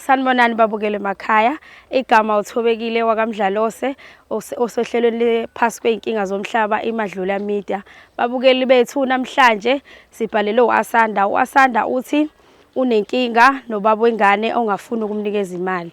Sanibonani babukele emakhaya. Igama uThobekile wakaMdlalose osohlelweni lephasi kwey'nkinga zomhlaba iMadlula Media. Babukeli bethu namhlanje sibhalele u-Asanda. U-Asanda uthi unenkinga nobaba wengane ongafuni ukumnikeza imali.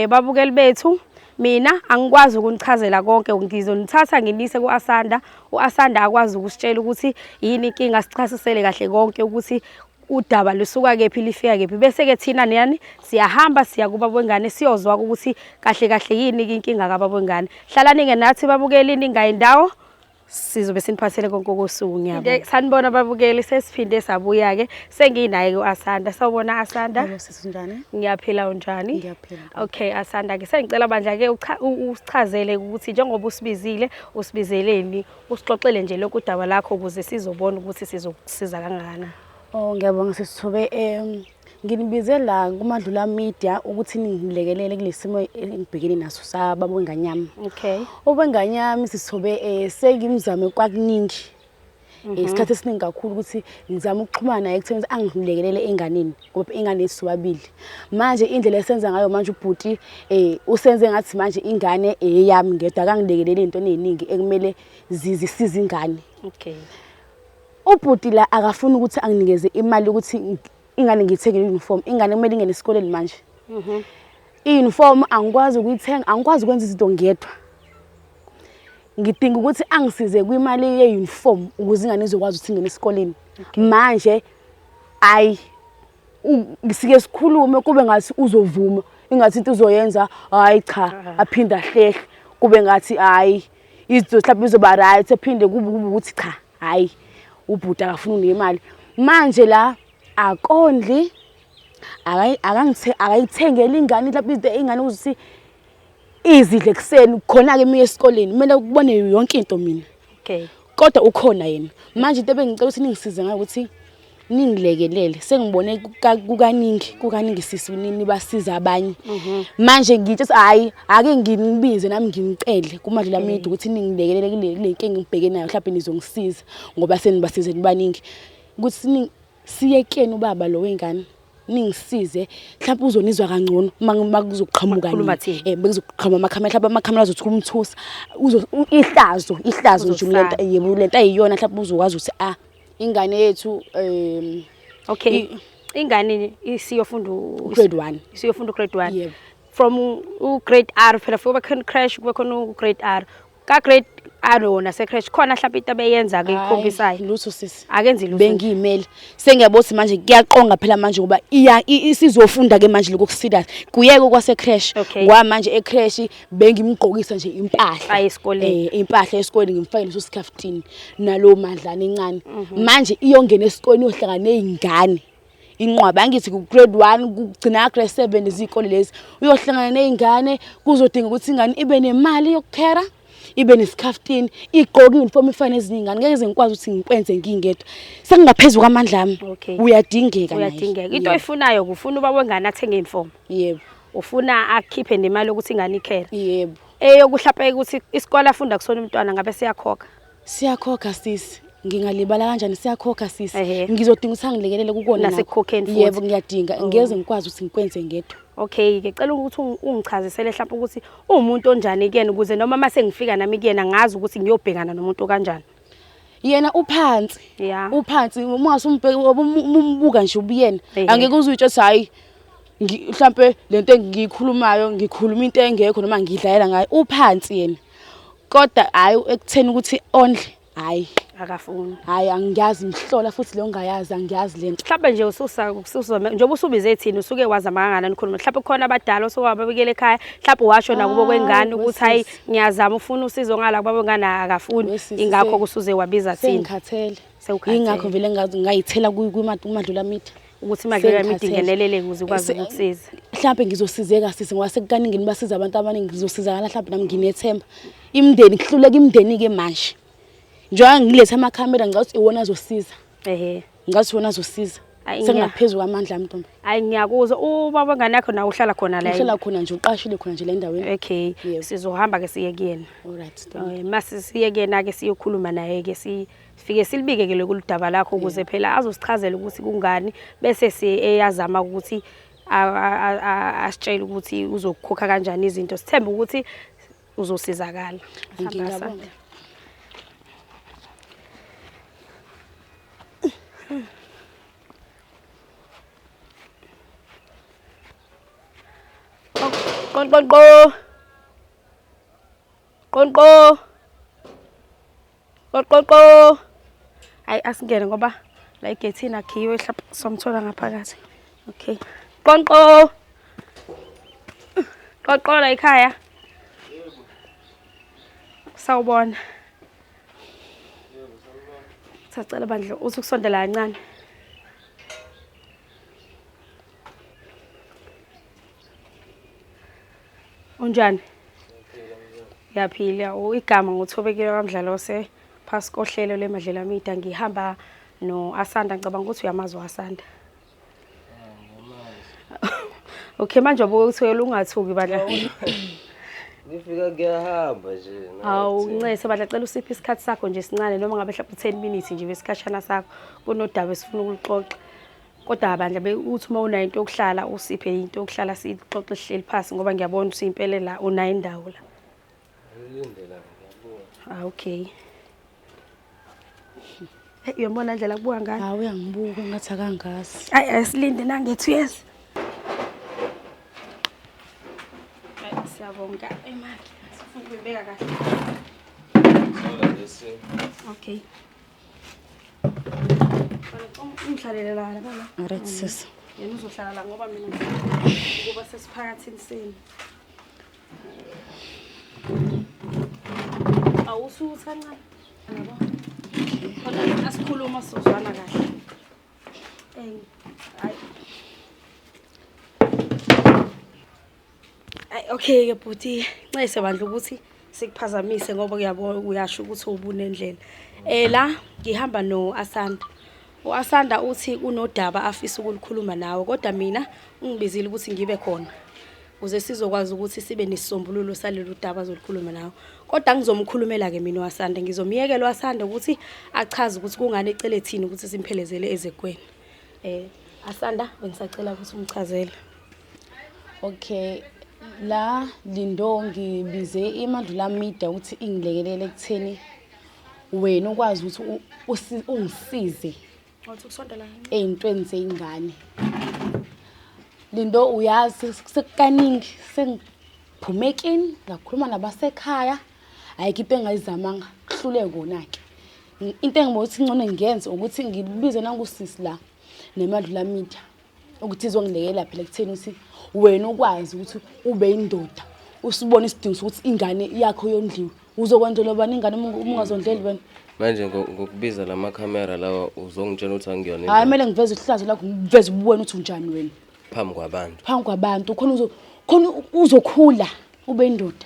Babukeli bethu mina angikwazi ukunichazela konke, ngizonithatha nginise ku-Asanda. U-Asanda akwazi ukusitshela ukuthi yini inkinga, sichasisele kahle konke ukuthi udaba lusuka kephi lifika kephi, bese-ke thina niyani siyahamba siya kubaba wengane siyozwa ukuthi kahle kahle yini inkinga kababa wengane. Hlalani-ke nathi babukeli, ningayi ndawo, sizobe siniphathele konke okosuku. Ngiyabonga. Sanibona babukeli, sesiphinde sabuya-ke, senginaye u-Asanda. Sawubona Asanda. Yebo sisi, unjani? Ngiyaphila, unjani? Ngiyaphila. Okay Asanda-ke, sengicela bandla-ke usichazele ukuthi njengoba usibizile usibizeleni, usixoxele nje lokhu udaba lakho ukuze sizobona ukuthi sizokusiza kangakanani. Oh ngiyabonga sisi Thobe. Nginibize la kuMadlula Media ukuthi ningilekelele kulesimo engibhekene naso sababa wengane yami. Okay. Ubengane yami sisi Thobe, sengimzame kwakuningi. Isikhathi esiningi kakhulu ukuthi ngizama ukuxhumana naye ekutheni angilekelele enganeni ngoba ingane yethu sobabili. Manje indlela esenza ngayo manje ubhuti usenze ngathi manje ingane eyami ngedwa, akangilekeleli into eziningi ekumele zisize ingane. Okay. Ubhuti la akafuni ukuthi anginikeze imali ukuthi ingane ngiyithengele uniform. Ingane kumele ingene esikoleni manje. I-uniform angikwazi ukuyithenga, angikwazi ukwenza izinto ngedwa. Ngidinga ukuthi angisize kwimali ye-uniform ukuze ingane izokwazi ukuthi ingene esikoleni. Manje ayi sike sikhulume kube ngathi uzovuma, ingathi into uzoyenza, hayi cha, aphinde ahlehle kube ngathi hayi izinto mhlawumbe izoba right, ephinde kube ukuthi cha hayi ubhuti akafuni ukunike imali. Manje la akondli, akayithengeli ingane mhlawumbe izinto ingane ukuthi izidle ekuseni, khona-ke imiye esikoleni kumele kubone yonke into mina. Okay. Kodwa ukhona yena. Manje into ebengicela ukuthi ningisize ngayo ukuthi ningilekelele, sengibone kukaningi kukaningi sisi nibasiza abanye. Manje ngithi hayi ake nginibize nami nginicele kuMadlula Media ukuthi ningilekelele kule nkinga engibhekene nayo, mhlawumbe nizongisiza ngoba senibasize nibaningi. Ukuthi siyekeni ubaba lo wengane, ningisize mhlawumbe uzonizwa kangcono uma kuzoqhamuka Makukhuluma thina. Bekuzoqhamuka amakhamera, mhlawumbe amakhamera azothi kumthusa, ihlazo ihlazo nje lento, Uzosala. yebo lento ayiyona, mhlawumbe uzokwazi ukuthi ingane yethu Okay. Ingane isiyofunda grade 1. Isiyofunda grade 1. Yebo. From u grade R phela kube khona creche, kube khona u grade R. Ka grade R wona se creche khona mhlawumbe into abeyenza ke ikhombisayo. Lutho sisi. Akenzi lutho. Bengiyimele. Sengiyabona ukuthi manje kuyaqonga phela manje ngoba iya isizofunda ke manje lokho kusida. Kuyeke kwase creche. Okay. Ngoba manje e creche bengimgqokisa nje impahla. Aye esikoleni. Impahla esikoleni ngimfake leso sikhaftini nalo madlana encane. Manje iyongena esikoleni iyohlangana nezingane. Inqwaba angithi ku grade 1 kugcina grade 7 izikole lezi. Uyohlangana nezingane, kuzodinga ukuthi ingane ibe nemali yokukhera, ibe nesikhaftini, igqoke uniform ifane nezinye izingane. Ngeke ngize ngikwazi ukuthi ngikwenze ngingedwa. Sekungaphezulu kwamandla ami. Okay. Uyadingeka naye. Uyadingeka. Into Yebo. oyifunayo kufuna ubaba wengane athenge uniform. Yebo. Ufuna akhiphe nemali yokuthi ingane ikhere. Yebo. Eyokuhlapeka ukuthi isikole afunda kusona umntwana ngabe siyakhokha. Siyakhokha sisi. Ngingalibala kanjani, siyakhokha sisi. Ehhe. Ngizodinga ukuthi angilekelele kukona nakho. Nasekukhokheni futhi. Yebo ngiyadinga, ngeze ngikwazi ukuthi ngikwenze ngedwa. Okay, ngicela ukuthi ungichazisele mhlawumbe ukuthi uwumuntu onjani kuyena ukuze noma mase ngifika nami kuyena ngazi ukuthi ngiyobhekana nomuntu kanjani. Yena uphansi. Yeah. Uphansi uma usumbheka umbuka nje ubuyena. Ehhe. Angeke uzuyitshe ukuthi hayi mhlambe lento engiyikhulumayo ngikhuluma into engekho noma ngidlalela ngayo. Uphansi yena. Kodwa hayi ekutheni ukuthi ondle, hayi. Akafuni. Hayi angiyazi ngihlola futhi leyo ngingayazi, angiyazi lento. Mhlawumbe nje ususa ususama njengoba usubize thina usuke wazama kangakanani ukhuluma. Mhlawumbe khona abadala osowababikela ekhaya, mhlawumbe washo nakubo kwengane ukuthi hayi Wesisi. ngiyazama ufuna usizo ngala kubaba wengane akafuni. Wesisi, Ingakho kusuze wabiza thina. Sengikhathele. Sewukhathele. Ingakho vele ngayithela kuMadlula Media. Ukuthi iMadlula Media Sengikhathele. ingenelele ukuze ukwazi ukukusiza. Mhlawumbe ngizosizeka sisi ngoba sekukaningi nibasiza abantu abaningi, ngizosizakala mhlawumbe nami nginethemba. Imindeni kuhluleka imindeni ke manje. Njengoba ngilethe amakhamera ngicabanga ukuthi iwona azosiza. Ehhe. Ngicabanga ukuthi iwona azosiza. Ayi, Sengingaphezu kwamandla ami ntombi. Hayi ngiyakuzwa. Ubaba wengane yakho nawe uhlala khona la. Uhlala khona nje, uqashile khona nje le endaweni. Okay. Yebo. Sizohamba ke siye kuyena. All right. Ntombi. Mase siye kuyena ke siyokhuluma naye ke sifike silibike ke lokhu daba lakho ukuze phela azosichazela ukuthi kungani bese si eyazama ukuthi asitshele ukuthi uzokhokha kanjani izinto. Sithembe ukuthi uzosizakala. Ngingabonga. Qonqonqo. Qonqo. Qoqoqo. Hayi asingene ngoba la igethini akhiwe mhlawumbe somthola ngaphakathi. Okay. Qonqo. Qoqo la ekhaya. Sawubona. Sacela bandla uthi ukusondela kancane. Unjani? Ngiyaphila. Igama nguThobekile kaMdlalose phasi kohlelo leMadlela Media ngihamba no-Asanda ngicabanga ukuthi uyamazi u-Asanda. Okay manje wabuka ukuthi wena ungathuki bandla. Ngifika kuyahamba nje. Hawu ncese bandla cela usiphe isikhathi sakho nje sincane noma ngabe mhlawumbe 10 minutes nje besikhashana sakho kunodaba esifuna ukuluxoxa. Kodwa bandla uthi uma unayo into yokuhlala usiphe into yokuhlala sixoxe sihleli phasi ngoba ngiyabona ukuthi impela la unayo indawo la. Ngilinde la ngiyabona. Ah okay. Hey uyambona indlela kubuka ngayo. Hawu uyangibuka ngathi akangazi. Ayi asilinde nangethu yes. Siyabonga imali. Sifuna ukuyibeka kahle. Thola lesi. Okay. Ungihlalele la la. Alright sis. Yena uzohlala la ngoba mina ukuba sesiphakathini senu. Awusuthi kancane. Yabo. Kodwa asikhuluma sizwana kahle. Eh hayi. Ay okay ke bhuti, ncese bandla ukuthi sikuphazamise ngoba uyabo uyasho ukuthi ubunendlela. Eh la ngihamba no Asanda. UAsanda uthi kunodaba afisa ukulikhuluma nawe kodwa mina ungibizile ukuthi ngibe khona. Ukuze sizokwazi ukuthi sibe nesisombululo salolu daba azolikhuluma nawe. Kodwa ngizomkhulumela ke mina uAsanda, ngizomyekela uAsanda ukuthi achaze ukuthi kungani ecele thina ukuthi simphelezele ezekweni. Eh Asanda bengisacela ukuthi umchazele. Okay la Lindo ngibize iMadlula Media ukuthi ingilekelele ekutheni wena ukwazi ukuthi ungisize Wathi ukusondela kancane. ey'ntweni zey'ngane. Lindo uyazi sekukaningi sengiphume kini ngakhuluma nabasekhaya ayikho into engayizamanga kuhlule kona-ke. Into engibona ukuthi ngcono ngiyenze ukuthi ngibize nangu sisi la neMadlula Media ukuthi izongilekelela phela ekutheni ukuthi wena ukwazi ukuthi ube indoda usibone isidingo sokuthi ingane yakho yondliwe uzokwenzela bani ingane uma ungazondleli wena. Manje ngokubiza la makhamera lawa uzongitshela ukuthi angiyona Hhayi indoda kumele ngiveze ihlazo lakho ngiveze ubuwena ukuthi unjani wena phambi kwabantu. Phambi kwabantu khona khona uzokhula ube indoda.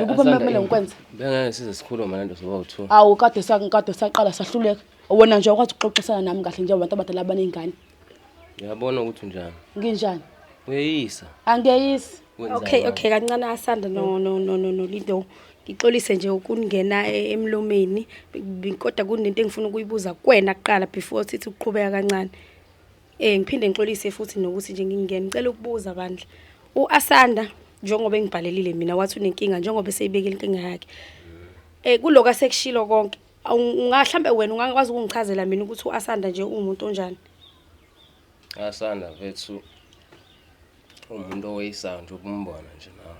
Ukuba kumele ngikwenze. Bengeke size sikhulume lento soba u2. Awu kade kade saqala sahluleka. Wena nje awukwazi ukuxoxisana nami kahle njengabantu abadala abanengane. Ngiyabona ukuthi unjani. Nginjani? Uyeyisa. Angiyeyisi. Okay okay kancane Asanda no no no no no Lindo. Ngixolise nje ukungena emlomeni kodwa kunento engifuna ukuyibuza kuwena kuqala before sithi ukuqhubeka kancane. Eh ngiphinde ngixolise futhi nokuthi nje ngingene ngicela ukubuza bandla. UAsanda njengoba engibhalelile mina wathi unenkinga njengoba eseyibekile inkinga yakhe. Eh kuloko asekushilo konke ungahlambe wena ungakwazi ukungichazela mina ukuthi uAsanda nje uwumuntu onjani? Asanda mfethu umuntu oweyisayo nje ukumbona nje nawe.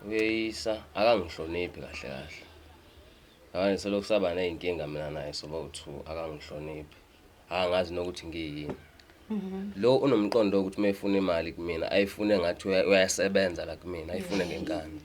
Uyeyisa akangihloniphi kahle kahle. Akanye selokhu saba nezinkinga mina naye soba u2 akangihloniphi. Angazi nokuthi ngiyini. Lo unomqondo wokuthi uma efuna imali kumina ayifune ngathi uyasebenza la kumina ayifune ngenkani.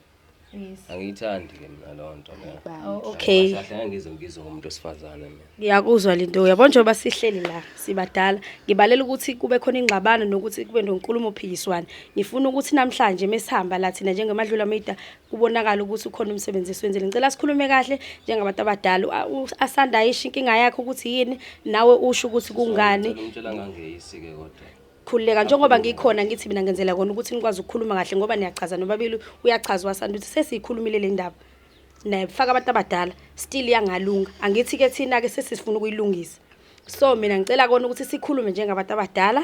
Angiyithandi ke mina leyo nto leyo. Oh, okay. Kahle kahle ngize ngizwe ngomuntu wesifazane mina. Ngiyakuzwa lento uyabona njengoba sihleli la sibadala ngibalela ukuthi kube khona ingxabano nokuthi kube nonkulumo phikiswano. Ngifuna ukuthi namhlanje mesihamba la thina njengeMadlula Media kubonakala ukuthi ukhona umsebenzi esiwenzile. Ngicela sikhulume kahle njengabantu abadala. Asanda ayisho inkinga yakhe ukuthi yini nawe usho ukuthi kungani. Ngicela umtshela ngangeyisi ke kodwa. Khululeka njengoba ngikhona ngithi mina ngenzela kona ukuthi nikwazi ukukhuluma kahle ngoba niyachaza nobabili uyachaza uAsanda ukuthi sesiyikhulumile le ndaba. Naye faka abantu abadala still yangalunga. Angithi ke thina ke sesifuna ukuyilungisa. So mina ngicela kona ukuthi sikhulume njengabantu abadala.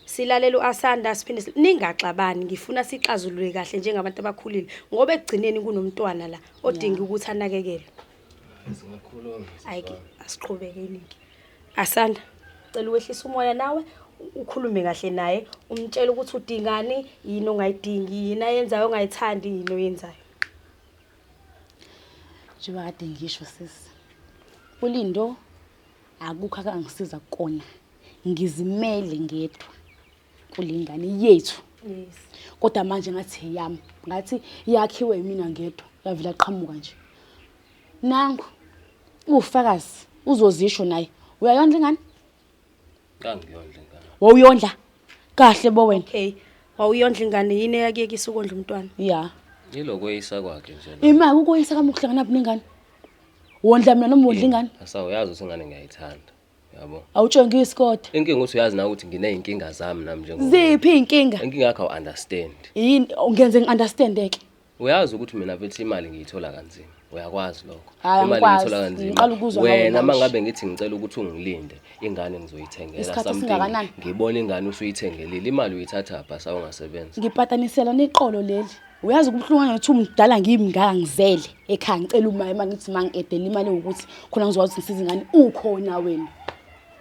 Silalela uAsanda siphinde ningaxabani, ngifuna sixazulule kahle njengabantu abakhulile ngoba ekugcineni kunomntwana la odinga ukuthi anakekelwe. Singakhuluma. Ayike asiqhubekeni ke. Asanda, cela uwehlise umoya nawe ukhulume kahle naye, umtshele ukuthi udingani, yini ongayidingi, yini ayenzayo ongayithandi, yini oyenzayo. Njengoba kade ngisho sisi. ULindo akukho akangisiza kukona. Ngizimele ngedwa kulengane yethu. Yes. Kodwa manje ngathi eyami, ngathi yakhiwe yimina ngedwa, yavela qhamuka nje. Nangu ufakazi uzozisho naye. Uyayondla ingane? Ngangiyondla ingane. Wawuyondla kahle bo wena. Okay. Wawuyondla ingane yini eyakuyekisa ukondla umntwana? Ya. Yilokweyisa kwakhe nje. lo. Imali ukoyisa kami ukuhlangana phi nengane? Wondla mina noma wondla ingane? Asa uyazi ukuthi ingane ngiyayithanda. Yabo. Awutshengisi kodwa. Inkinga ukuthi uyazi nawe ukuthi nginey'nkinga zami nami njengoba. Ziphi iy'nkinga? Inkinga yakho awu-understand. Yini ungenze ngi-understand ke? Uyazi ukuthi mina mfethu imali ngiyithola kanzima. Uyakwazi lokho. Hhayi, Imali angikwazi. ngiyithola kanzima. Ngiqala ukuzwa ngawe Wena manje. mangabe ngithi ngicela ukuthi ungilinde, ingane ngizoyithengela Isikhathi something. esingakanani? Ngibona ingane usuyithengelile, imali uyithatha pha sawungasebenza. Ngipatanisela neqolo leli. Uyazi kubuhlungu kanjani ukuthi umdala ngimngaka ngizele ekhaya ngicela uma imali ngithi mangi-edele imali ewukuthi khona ngizokwazi ukuthi ngisize ingane ukhona wena.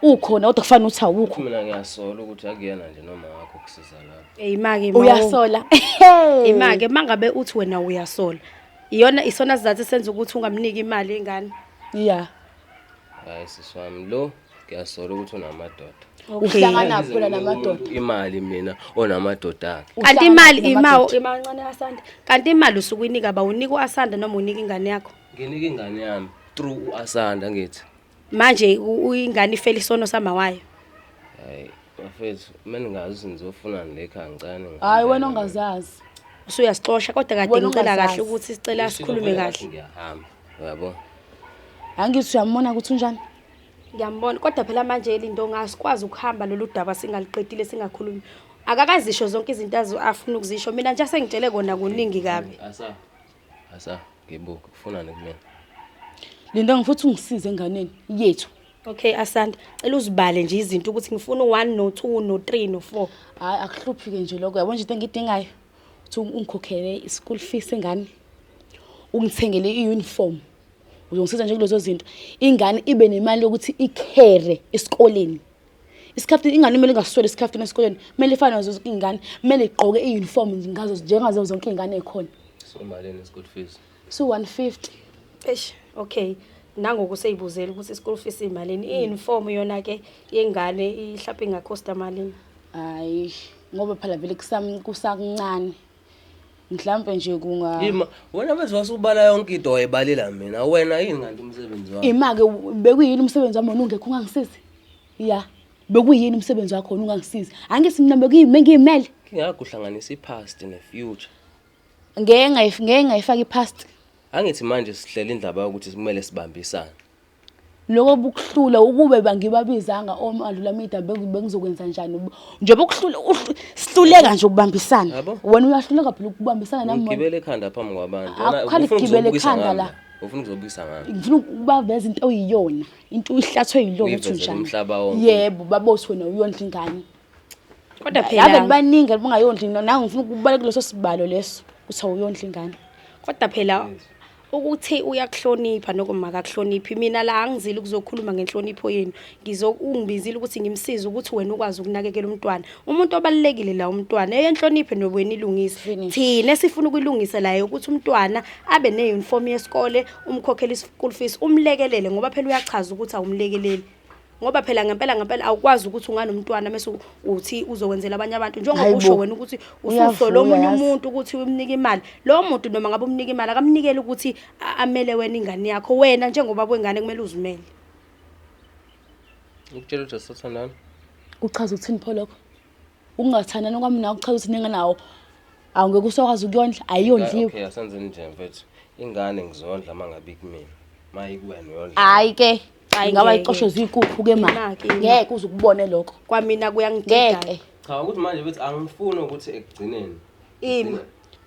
Ukhona kodwa kufanele ukuthi awukho. Mina ngiyasola ukuthi akuyena nje noma wakho kusiza lapho. Ey make ma. Uyasola. Imake mangabe uthi wena uyasola. Iyona isona sizathu senza ukuthi ungamniki imali ingane. Yeah. Hayi sisi wami lo ngiyasola ukuthi unamadoda. Uhlangana phela namadoda. Imali mina onamadoda akhe. Kanti Uhlangana imali namadoda. imawo imancane Asanda. Kanti imali usuke uyinika ba unika uAsanda noma unika ingane yakho. Nginika ingane yami through uAsanda ngithi. Manje ingane ifela isono samawayo. Hayi bafethu mina ngazi ukuthi nizofunani le ekhaya ngicane. Hayi wena ongazazi. Usuyasixosha kodwa kade Wena ngicela ungazazi. kahle ukuthi sicela sikhulume kahle. Ngiyahamba. Uyabo? Angithi uyambona ukuthi unjani? Ngiyambona kodwa phela manje Lindo ngasikwazi ukuhamba lolu daba singaliqedile singakhulumi. Akakazisho zonke izinto azo afuna ukuzisho. Mina nje sengitshele kona kuningi kabi. Asa. Asa ngibuka ufunani kumina. Lindo ngifuthi ungisize enganeni yethu. Okay Asanda, cela uzibale nje izinto ukuthi ngifuna u1 no2 no3 no4. Hayi akuhluphi ke nje lokho. Yabona nje into engidingayo ukuthi ungikhokhele i-school fees engane. Ungithengele i-uniform. Uzongisiza nje kulezo zinto. Ingane ibe nemali yokuthi ikhere esikoleni. Isikhafu ingane kumele ingasweli isikhafu esikoleni. Kumele ifane nazo zonke ingane. Kumele igqoke i-uniform ngazo njengazo zonke ingane ezikhona. So malini school fees? So 150. Eish, okay. Nangoku seyibuzela ukuthi school fees imalini. I-uniform yona ke yengane ihlaphe ingakhosta malini. Hayi ngoba phela vele kusakuncane. Mhlambe nje kunga Ima wena mfethu wasubala yonke into wayibalela mina. Wena yini kanti umsebenzi wakho? Ima-ke bekuyini umsebenzi wami wona ungekho ungangisizi? Ya, bekuyini umsebenzi wakho wona ungangisizi? Angithi mina bekuyimi engiyimele. Inkinga yakho uhlanganisa i-past ne-future. Ngeke ngayifaka i-past. Angithi manje sihlela indaba yokuthi kumele sibambisane. Lokho bukuhlula ukube bangibabizanga oMadlula Media bengizokwenza njani? Njengoba ukuhlula sihluleka nje ukubambisana. Yabo. Wena uyahluleka phela ukubambisana nami. wena. Ngigibele ekhanda phambi kwabantu. Akukhali Wena ufuna ukugibela ukuzobukisa ekhanda ngami la. la. Ufuna ukuzobukisa ngami. Ngifuna ukubaveza into oyiyona, into uyihlathwe yilona ukuthi Uyivezele unjani. umhlaba wonke. Yebo, babothi wena uyondla ingane. Kodwa Ave phela baningi abangayondli nangu ngifuna ukubaleka kuleso sibalo leso ukuthi awuyondli ingane. kodwa phela ukuthi uyakuhlonipha noma makakuhloniphi mina la angizile ukuzokhuluma ngenhlonipho yenu. Ungibizile ukuthi ngimsize ukuthi wena ukwazi ukunakekela umntwana. Umuntu obalulekile la umntwana eyenhloniphe nobweni ilungise. Finish. Thina esifuna ukuyilungisa la ukuthi umntwana abe ne-uniform yesikole, umkhokhele i-school fees, umlekelele ngoba phela uyachaza ukuthi awumlekeleli. Ngoba phela ngempela ngempela awukwazi ukuthi unganomntwana mase uthi uzokwenzela abanye abantu njengoba Hayi usho bo. wena ukuthi Uyavuka ususola omunye yazi. umuntu ukuthi umnike imali. Lowo muntu noma ngabe umnike imali akamnikeli ukuthi amele wena ingane yakho. Wena njengoba wengane kumele uzimele. Ukutshela ukuthi asisathandani? Kuchaza ukuthini pho lokho? Ukungathandani kwami nawe kuchaza ukuthi ninganawo awungeke usakwazi ukuyondla, ayiyondliwe. Okay, asenzeni nje mfethu. Ingane ngizondla mangabe ikumina. Mayikuwena uyondla. Hayi ke, Hayi ingaba ngeke. iqoshwe ziyinkukhu ke ma. Ima-ke, ima. Ngeke uze ukubone lokho. Kwamina kuyangidida. Ngeke. Cha ukuthi manje mfethu angifuni ukuthi ekugcineni. Ima.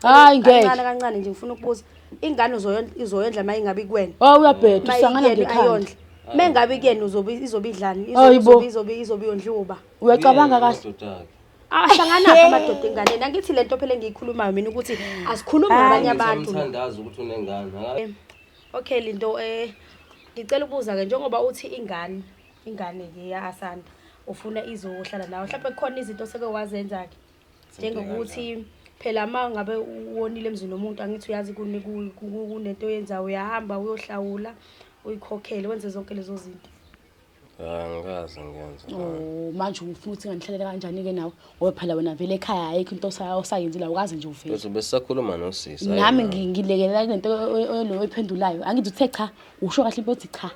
Hayi ngeke. Kancane kancane nje ngifuna ukubuza. Ingane uzoyondla mayingabe kuwena. Hawu uyabheda usangana Mayikuyena ngekhanda. ayondla. Mengabe kuyena uzobe izobidlani? Hayi bo. Izobe izobe yondliwa uba. Uyacabanga kahle. Amadoda akhe. Ahlanganaphi amadoda enganeni? Angithi lento phela engiyikhulumayo mina ukuthi asikhulumi nabanye abantu. Ngithandaza ukuthi unengane. Okay Lindo, ngicela ukubuza ke njengoba uthi ingane ingane ke ya Asanda ufuna izohlala nawe. Mhlawumbe kukhona izinto oseke wazenza ke. Njengokuthi phela uma ngabe uwonile emzini womuntu, angithi uyazi kunento oyenzayo, uyahamba uyohlawula, uyikhokhele, wenze zonke lezo zinto. Angikaze ngiyenze. Oh, manje ufuna ukuthi nganihlalele kanjani-ke nawe? Ngoba phela wena vele ekhaya ayikho into osayenzile, awukaze nje uvele. Bese besisakhuluma nosisi. Hhayi Nami nawe. ngilekelela kule nto oyiphendulayo. Angithi uthe cha, usho kahle into othi cha.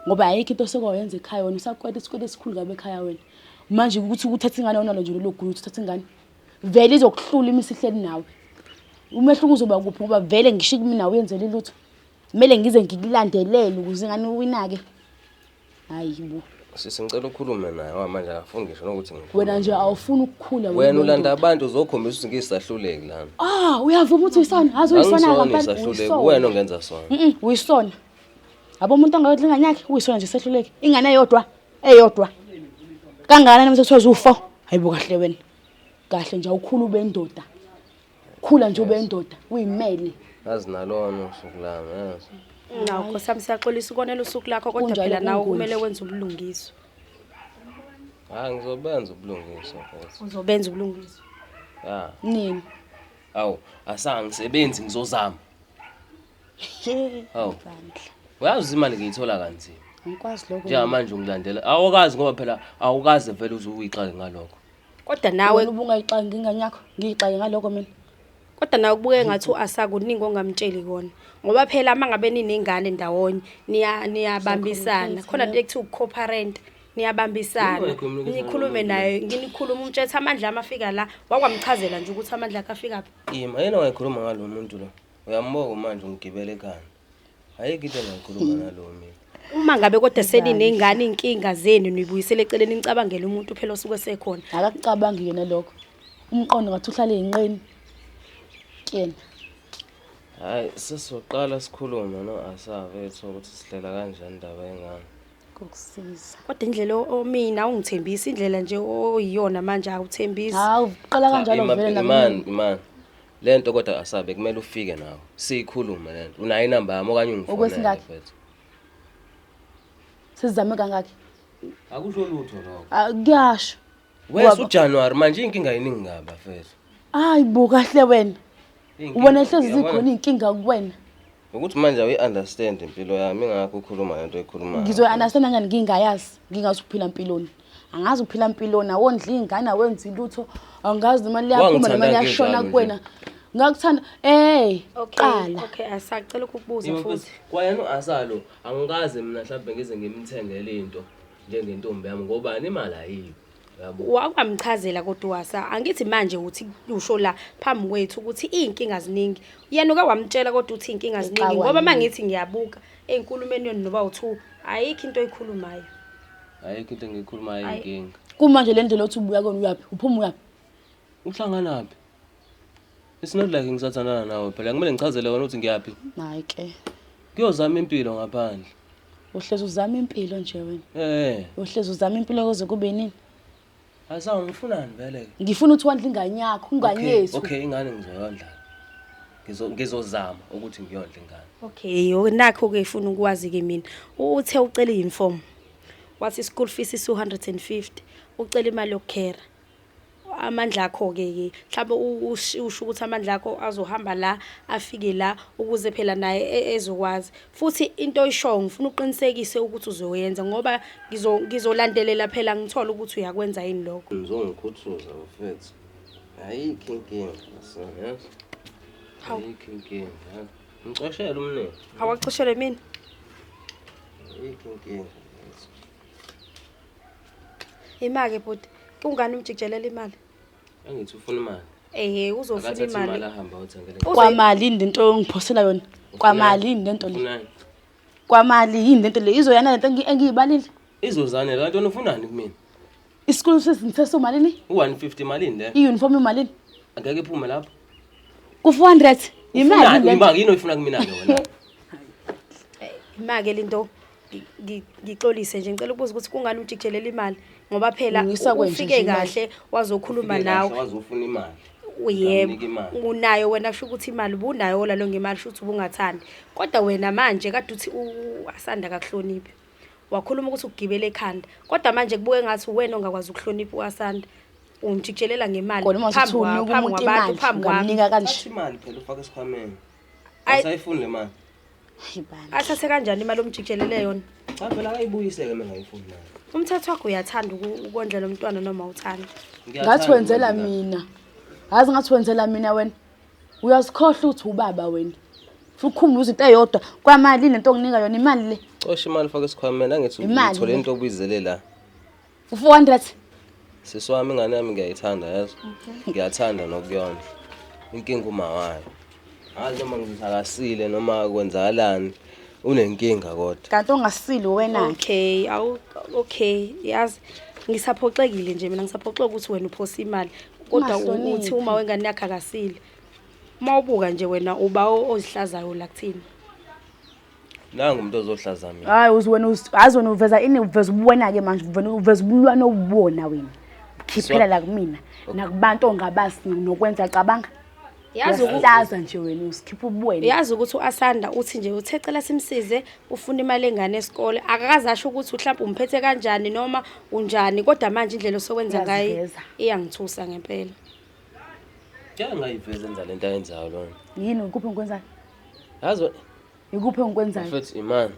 Ngoba ayikho into oseke wayenza ekhaya wena, usakweta isikweletu esikhulu kabi ekhaya wena. Manje ukuthi uthathe ingane awunalo nje lolo gunya ukuthi uthathe ingane. Vele izokuhlula imisi ihleli nawe. Umehluko uzoba kuphi ngoba vele ngisho kumina awuyenzeli lutho. Kumele ngize ngikulandelele ukuze ingane uwinake. Hayi bo. Sisi ngicela ukhulume naye ngoba manje akafuni ngisho nokuthi ngikhulume. Wena nje awufuni ukukhula. Wena ulanda abantu uzokhombisa ukuthi ngiyisahluleki lana. Ah, uyavuma ukuthi uyisona? Azi uyisona Angisona kampani. isahluleki, wena ongenza sona. Uyisona. Yabo umuntu angayodla ingane yakhe, uyisona nje sehluleki. Ingane eyodwa, eyodwa. Kangakanani mase kuthiwa ziwu-4? Hayibo kahle wena. Kahle nje awukhulu ube indoda. Khula nje ube indoda, uyimele. Azi nalona usuku lami, yazi. Nawu Nkosi yami, siyaxolisa ukonela usuku lakho, kodwa Kunjalo, phela nawe kungondli. kumele wenze ubulungiswa. Hayi ngizobenza ubulungiswa mfethu. Uzobenza ubulungiswa. Ya. Nini? Awu, asangisebenzi ngizozama. Hawu. Bandla. Uyazi imali ngiyithola kanzima. Angikwazi lokho. Njengamanje ungilandela. Awukazi ngoba phela awukaze vele uze uyixake ngalokho. Kodwa nawe Wena ubungayixaki ingane yakho, ngiyixake ngalokho mina. Kodwa nawe kubuke ngathi uasakuningi ongamtsheli kona. Ngoba phela uma ngabe ninengane ndawonye, niyabambisana. Khona into ekuthiwa uku-co-parent, niyabambisana. Yini communication Nikhulume nomuntu? naye, nginikhuluma umtshethe amandla ami afika la, wakwamchazela nje ukuthi amandla akhe afika phi. Ima, yena wayekhuluma ngalo muntu lo. Uyambuka manje ungigibele ekhanda. Ayikho into engayikhuluma nalo mina. Uma ngabe kodwa seninengane, iy'nkinga zenu niyibuyisele eceleni, nicabangele umuntu phela osuke esekhona. Akakucabangi yena lokho. Umqondo ngathi uhlale ey'nqeni. Kuyena. Hayi, sesizoqala sikhulume no-Asa vethu ukuthi sihlela kanjani indaba yengane. Kokusiza. Kodwa indlela mina ungithembisa indlela nje oyiyona manje awuthembisi. Hawu, qala kanjalo vele Imani, nakumina. imani. Le nto kodwa Asabe kumele ufike nawe. Siyikhulume le nto. Unayo inamba yami okanye ungifonele Okwesingaki? mfethu. Sizame kangaki? Akusho lutho lokho. Ah, kuyasho. Wes uJanuary manje inkinga yiningi ngaba mfethu. Hayi bo kahle wena. Iy'nkinga, Ubona hlezi uyabona? zikhona iy'nkinga kuwena. Ukuthi manje awuyi-understand impilo yami ingakho ukhuluma lento oyikhulumayo. Ngizoyi-understand kanjani ngingayazi, ngingazi ukuphila mpiloni. Angazi ukuphila mpiloni, awondli iy'ngane, awenzi lutho, angazi noma liyaphuma noma Wangithanda liyashona nginjalo kuwena. nje. Ngakuthanda, Okay, qala. okay, asacela ukukubuza Yebo, futhi. mfethu, kwayena u-Asalo angikaze mina mhlawumbe ngize ngimthengele into njengentombi yami ngobani imali ayikho. Yabo. Wakwamchazela kodwa wasa angithi manje uthi usho la phambi kwethu ukuthi iy'nkinga ziningi. Yena uke wamtshela kodwa uthi iy'nkinga ziningi Uxakwa ngoba uma yini? ngithi ngiyabuka ey'nkulumeni yenu noba u-two ayikho into oyikhulumayo. Ayikho into engiyikhulumayo Ayi. inkinga. Kumanje le ndlela othi ubuya kuyona uyaphi? Uphuma uyaphi? Uhlanganaphi? It's not like ngisathandana nawe phela kumele ngichazele wena ukuthi ngiyaphi. Hayi ke. Kuyozama impilo ngaphandle. Uhlezi uzama impilo nje wena. Eh, Uhlezi uzama impilo kuze kube nini? asawu ngifunani vele ke? Ngifuna ukuthi wandle ingane yakho, ingane Okay, yethu. okay ingane ngizoyondla. Ngizozama ukuthi ngiyondle ingane. Okay, nakho ke ifuna ukwazi ke mina. Uthe ucela i-uniform. Wathi school fees is 250. Ucela imali yokukhera. Amandla akho ke ke mhlawumbe usho ukuthi amandla akho azohamba la afike la ukuze phela naye ezokwazi. Futhi into oyishoyo ngifuna uqinisekise ukuthi uzoyenza ngoba ngizolandelela phela ngithole ukuthi uyakwenza yini lokho. Ngizongikhuthuza mfethu. Ayikho inkinga, yazi. Hawu. Ayikho inkinga. yazi. Ngicoshele umnene. Awacoshele mina. Ayikho inkinga. yazi. Imake bhuti, kungani umjikijelela imali? Angithi ufuna imali. Eh, uzofuna Akathathe imali imali. ahambe ayothengela. Kwamali yini lento ongiphosela yona? Kwamali yini lento le? Ufunani? Kwamali yini lento le? Izoyana lento engiyibalile? Izozanela kanti wena ufunani kumina? Isikole sesingithe malini? U150 malini le? I-uniform imalini? Angeke iphume lapho. Ku-400. Imali Ufunani? lento. Imali yini oyifuna kumina ke wena? Imake lento ngixolise nje ngicela ukubuza ukuthi kungani umjikijelela imali? Ngoba phela Lungisa kwenje ufike nje imali. kahle wazokhuluma Ufike nawe. kahle wazofuna imali. Yebo, Ngamnika imali. unayo wena, kusho ukuthi imali ubunayo la ngemali, kusho ukuthi ubungathandi. Kodwa wena manje kade uthi uAsanda akakuhloniphi. Wakhuluma ukuthi ukugibela ekhanda. Kodwa manje kubuke ngathi uwena ongakwazi ukuhlonipha uAsanda. Umjikijelela ngemali Kona uma phambi usuthi unika phambi umuntu kwabantu, imali phambi kwami. ungamnika kanje. Thatha imali phela ufake esikhwameni. Ayi. Awusayifuni le mali. Hayi bandla. Athathe kanjani imali omjikijelele yona? Cha phela akayibuyise-ke uma engayifuni nayo. Umthetho wakho uyathanda ukondla lo mntwana noma uthanda. Ngathi wenzela mina. Yazi ngathi wenzela mina wena. Uyazikhohlwa ukuthi ubaba wena. Futhi ukhumbule izinto eyodwa kwamali lento onginika yona imali le. Cosha imali ufake esikhwameni angithi Imali uthole le. into obuyizele la. U400. Sisi wami ingane yami ngiyayithanda yazi. Ngiyathanda nokuyondla. Inkinga uma wayo. Hayi noma ngithi akasile noma kwenzakalani unenkinga kodwa. Kanti ongasili wena. Okay, awu okay, yazi ngisaphoxekile nje mina, ngisaphoxeka ukuthi wena uphosa imali kodwa Ungahloniphi. uthi uma wengane yakhe akasile. Uma ubuka nje wena uba ozihlazayo la kuthini. Nangu umuntu ozohlaza mina. Hayi uzi wena azi wena uveza ini, uveza ubuwena ke manje, uveza ubulwane obubona wena. Ukhiphela la kumina nakubantu ongabazi nokwenza cabanga. Yazi Uyahlaza nje wena usikhipha ubuwena. Yazi ukuthi uAsanda uthi nje uthe cela simsize ufuna imali engane esikole, akakaze asho ukuthi mhlawumbe umphethe kanjani noma unjani, kodwa manje indlela osokwenza ngayo Uyaziveza. iyangithusa ngempela. Ngeke ngayiveza enza lento ayenzayo lona. Yini ukuphi ngikwenzayo? Yazi Ikuphi engikwenzayo? mfethu imani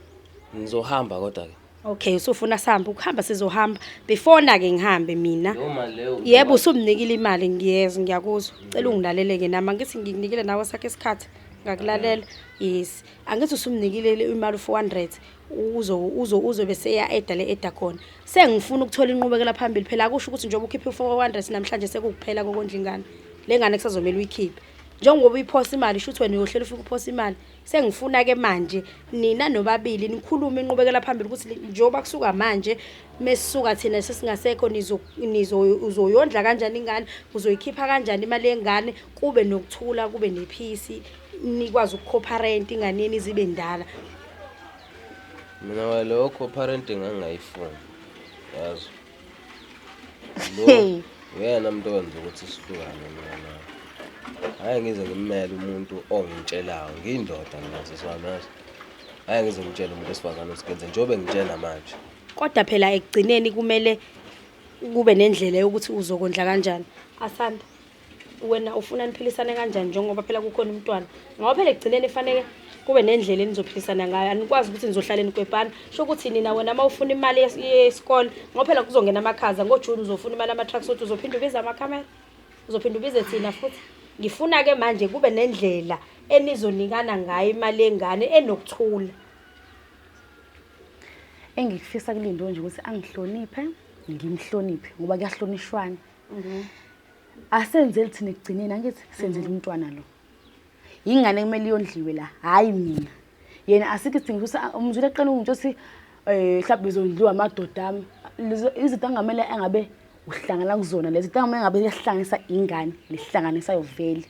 ngizohamba kodwa ke. Okay, usufuna sihambe, ukuhamba sizohamba. Before na ke ngihambe mina. Leyo mali leyo. Yebo, usumnikile imali, ngiyezwa, ngiyakuzwa. Cela ungilalele-ke nami, angithi ngikunikile nawe sakhe isikhathi ngakulalela. Yes, angithi usumnikile imali u-400, uzobe seya eda le eda khona. Sengifuna ukuthola inqubekela phambili phela, akusho ukuthi njengoba ukhiphe u-400 namhlanje sekukuphela kokondla ingane. Le ngane kusazomele uyikhiphe. Njengoba uyiphosa imali, shuthi wena uyohlela ufike uphosa imali. Sengifuna-ke manje nina nobabili nikhulume inqubekela phambili ukuthi njengoba kusuka manje mesisuka thina sesingasekho, uzoyondla kanjani ingane, uzoyikhipha kanjani imali yengane, kube nokuthula, kube nephisi, nikwazi ukuco-parent ingane yenu izibe ndala. Mina wa leyo co-parenting angingayifuni. Yazi. Lo Hey. uyena umuntu owenza ukuthi sihlukane mina naye. Hhayi ngize ngimele umuntu ongitshelayo, ngiyindoda mina sisi wami yazi. Hhayi ngize ngitshele umuntu wesifazane ukuthi ngenze njengoba engitshela manje. Kodwa phela ekugcineni kumele kube nendlela yokuthi uzokondla kanjani. Asanda, wena ufuna niphilisane kanjani njengoba phela kukhona umntwana? Ngoba phela ekugcineni fanele kube nendlela enizophilisana ngayo. Anikwazi ukuthi nizohlala nikwebhana. Sho ukuthi nina wena uma ufuna imali yesikole, ngoba phela kuzongena amakhaza ngoJune, uzofuna imali ama-tracksuit, uzophinda ubize amakhamera, uzophinda ubize thina futhi. Ngifuna-ke manje kube nendlela enizonikana ngayo imali yengane enokuthula. Engikufisa kuLindo nje ukuthi angihloniphe, ngimhloniphe ngoba kuyahlonishwana. Asenzeli thina ekugcineni, angithi senzele umntwana lo. Ingane kumele iyondliwe la, hayi mina. Yena asikho isidingo ukuthi umzwile eqala ungitsho ukuthi mhlawumbe izondliwa amadoda ami. Lezo izinto angamele engabe uhlangana kuzona lezi zinto angamele ngabe iyahlanganisa ingane, lehlanganisayo vele.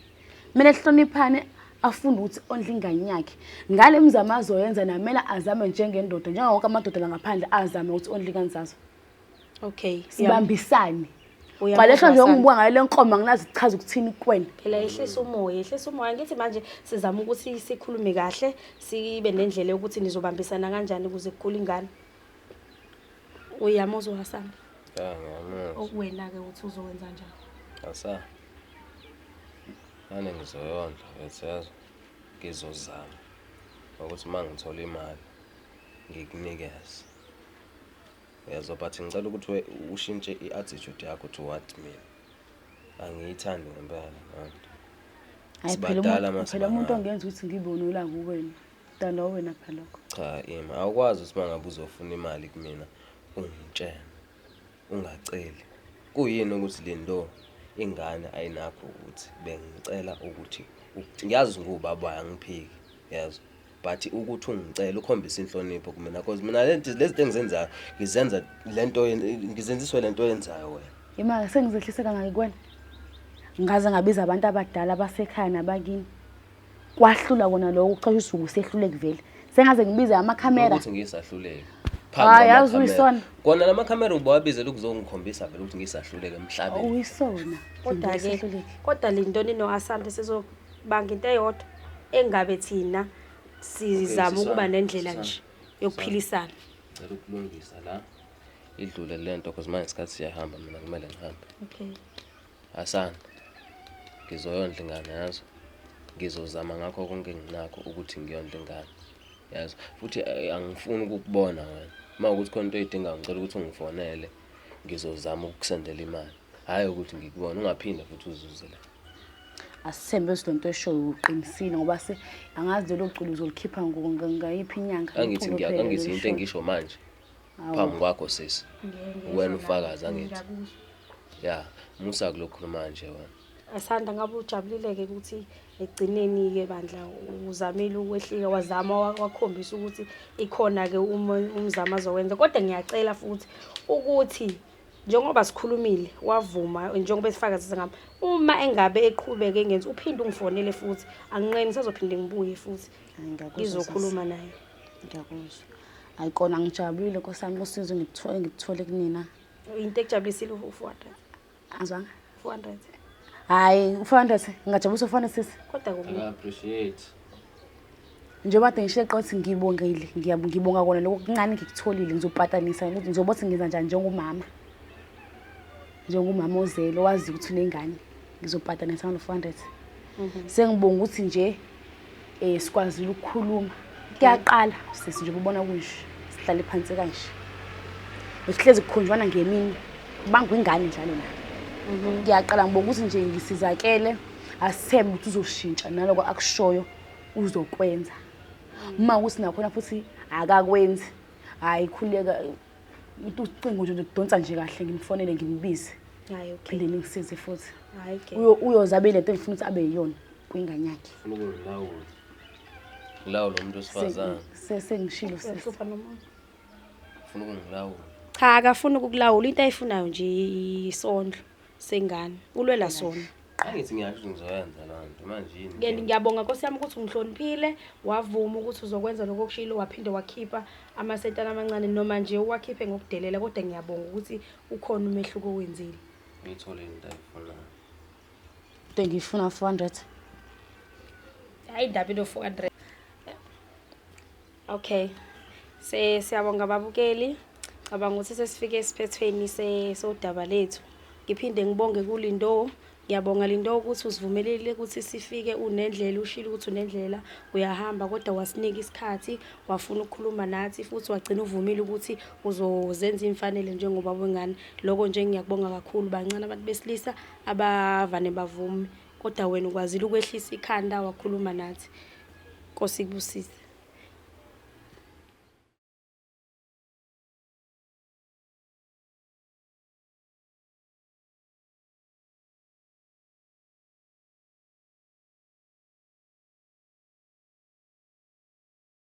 Kumele sihloniphane, afunde ukuthi ondle ingane yakhe. Ngale mizamo azoyenza namele azame njengendoda, njengawo wonke amadoda la ngaphandle azame ukuthi ondle ingane zazo. Okay. Sibambisane. Uyamuzwa Kwalesho nje Asanda. ongibuka ngayo le nkomo anginazi kuchaza ukuthini kuwena. Phela yehlisa umoya, yehlisa umoya. Ngithi manje sizama ukuthi sikhulume kahle, sibe nendlela yokuthi nizobambisana kanjani ukuze kukhule ingane. Uyamuzwa Asanda? Ya ngiyamuzwa. Wena-ke uthi uzokwenza njani? Asa. Ngane ngizoyondla mfethu yazi. Ngizozama ukuthi uma ngithola imali ngikunikeze. Uyezwa, but ngicela ukuthi ushintshe i-attitude yakho towards mina. Angiyithandi ngempela leyo nto. Hayi phela Sibadala umuntu uma phela umuntu sibangaka. ongenza ukuthi ngibe nolaka kuwena. Dala wena phela lokho. Cha ima, awukwazi ukuthi uma ngabe uzofuna imali kumina ungitshene, ungaceli. Kuyini ukuthi Lindo ingane ayinakho ukuthi bengicela ukuthi ngiyazi ngubaba wayo angiphiki, yazi. But ukuthi ungicela ukhombise inhlonipho kumina, because mina lezi zinto engizenzayo ngizenza lento ngizenziswe lento oyenzayo wena. Imali sengizehlise kangaki kuwena? Ngaze ngabiza abantu abadala basekhaya nabakini. Kwahlula kona lokho, kuchasha usuku sehluleki vele. Sengaze ngibize amakhamera. Ukuthi ngisahluleki. Phambi Hhayi, yazi kwamakhamera. uyisona. Kona la makhamera ubowabizela ukuzongikhombisa vele ukuthi ngisahluleka emhlabeni. Uyisona. Kodwa-ke Ngisahluleki. kodwa lintoni no-Asanda sizobanga into eyodwa engabe thina sizama Okay, ukuba siswana, nendlela siswana, nje yokuphilisana. Ngicela ukulungisa la. Idlule le nto because manje isikhathi siyahamba mina kumele ngihambe. Okay. Asanda. Ngizoyondla ingane yazo. Ngizozama ngakho konke enginakho ukuthi ngiyondle ingane. Yazo. Futhi angifuni ukukubona wena. Uma ukuthi khona into oyidingayo ngicela ukuthi ungifonele. Ngizozama ukukusendela imali. Hhayi ukuthi ngikubone ungaphinde futhi uzuze la. Asithembe ukuthi lento eshoyo uqinisile ngoba se angazi lelo culo uzolikhipha ngayiphi inyanga. Angithi Iculo ngiya phela angithi leli into shoyo. engisho manje Awu. phambi kwakho sisi. Wena ufakazi angithi. Ya, musa kulokhuluma nje wena. Asanda ngabe ujabulile-ke ukuthi ekugcineni-ke bandla uzamile ukwehlika wazama wakhombisa ukuthi ikhona-ke umzamo azowenza kodwa ngiyacela futhi ukuthi njengoba sikhulumile wavuma njengoba esifakazisa ngami uma engabe eqhubeke engenzi uphinde ungifonele futhi anginqeni sazophinde ngibuye futhi Hayi, ngiyakuzwa ngizokhuluma naye. sisi. Ngiyakuzwa. Hayi kona ngijabulile Nkosi yami usizo engikuthole kunina. Into ekujabulisile u-400. Angizwanga? 400. Hayi, u-400 ngingajabulisa u-400 sisi. Kodwa kubi. Aka appreciate. Njengoba kade ngishilo ukuthi ngibongile, ngibonga kona lokho okuncane ngikutholile, ngizopatanisa ukuthi ngizoba ukuthi ngenza njani njengomama. Njengomama ozele owaziyo ukuthi unengane, ngizopatanisa ngalo 400. Sengibonga ukuthi nje sikwazile ukukhuluma. Kuyaqala sisi nje ubona kunje, sihlale phansi kanje. Besihlezi kukhonjwana ngemini, kubangwa ingane njalo la. Ngiyaqala ngibonga ukuthi nje ngisizakele, asithembe ukuthi uzoshintsha naloko akushoyo uzokwenza. Uma ukuthi nakhona futhi akakwenzi, hayi khuleka ucingo nje ngidonsa nje kahle ngimfonele ngimbize. Hayi okay. Phinde ningisize futhi. Hayi okay. Uyoze abe lento engifuna ukuthi abe yiyona kwingane yakhe. Ufuna ukungilawula. Ngilawula umuntu wesifazane. Sengishilo sisi. Uyahlupha nomuntu. Ufuna ukungilawula. Cha akafuni ukukulawula into ayifunayo nje isondlo sengane. Ulwela sona. Angithi ngiyasho ukuthi ngizoyenza loo nto manje yini? Ke ngiyabonga Nkosi yami ukuthi ungihloniphile, wavuma ukuthi uzokwenza lokho okushilo, waphinde wakhipha amasentana amancane noma nje uwakhiphe ngokudelela kodwa ngiyabonga ukuthi ukhona umehluko owenzile. Ngiyithole into ayifunayo. Into engiyifuna 400. Hayi indaba ino 400. Okay. Siyabonga babukeli. Cabanga ukuthi sesifike esiphethweni sodaba lethu. Ngiphinde ngibonge kuLindo. Ngiyabonga Lindo ukuthi usivumelile ukuthi sifike unendlela, ushilo ukuthi unendlela, uyahamba kodwa wasinika isikhathi, wafuna ukukhuluma nathi futhi wagcina uvumile ukuthi uzozenza imfanele njengoba wengane. Lokho nje ngiyakubonga kakhulu. Bancane abantu besilisa abavane bavume, kodwa wena ukwazile ukwehlisa ikhanda wakhuluma nathi. Nkosi ikubusise.